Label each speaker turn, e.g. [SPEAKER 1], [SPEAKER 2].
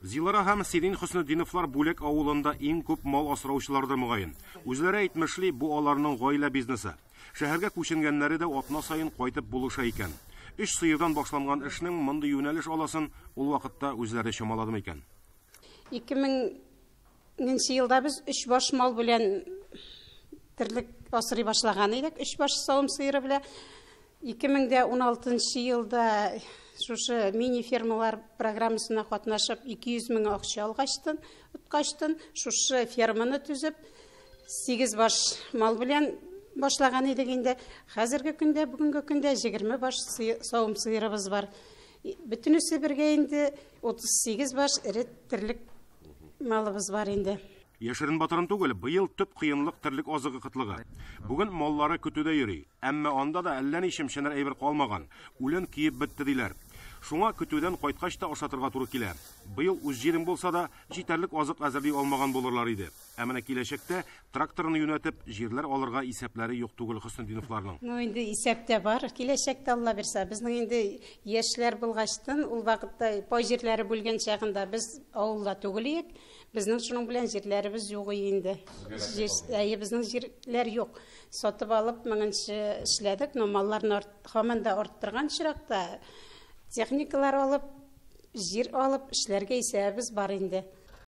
[SPEAKER 1] Зилара һәм Сирин Хөснетдиновлар Бүләк авылында иң күп мал асраучылардыр мөгаен. Үзләре әйтмешли, бу аларның гаилә бизнесы. Шәһәргә күченгәннәре дә атна саен кайтып булыша икән. Өч сыердан башланган эшнең мондый юнәлеш аласын ул вакытта үзләре чамаладымы икән?
[SPEAKER 2] 2000 нче елда без өч баш мал белән терлек асрый башлаган идек, өч баш савым сыеры белән. 2016 елда шушы мини-фермалар программасына катнашып 200 мең акча алгачтын, откачтын, шушы ферманы төзеп, 8 баш мал белән башлаган идек инде. Хәзерге көндә, бүгенге көндә 20 баш савым сыерыбыз бар. Бөтенесе бергә инде 38 баш эре терлек малыбыз бар инде.
[SPEAKER 1] Яшерен батырын түгел, быел төп кыенлык терлек азыгы кытлыгы. Бүген маллары көтүдә йөри. Әмма анда да әллә ни чемченер әйбер калмаган. Үлән киеп бетте диләр. Шуңа көтүдән кайткач та ашатырга туры килә. Быел үз җирең булса да, җитәрлек азык әзерли алмаган булырлар иде. Ә менә киләчәктә тракторны юнәтеп, җирләр алырга исәпләре юк түгел Хөснетдиновларның.
[SPEAKER 2] Ну, инде исәптә бар. Киләчәктә Алла бирсә, безнең инде яшьләр булгачтын, ул вакытта пай җирләре бүлгән чагында без авылда түгел идек. Безнең шуның белән җирләребез юк инде. Әйе, безнең җирләр юк. Сатып алып, моңынчы эшләдек, но малларны һаман да арттырган очракта техникалар алып, җир алып эшләргә исәбебез бар инде.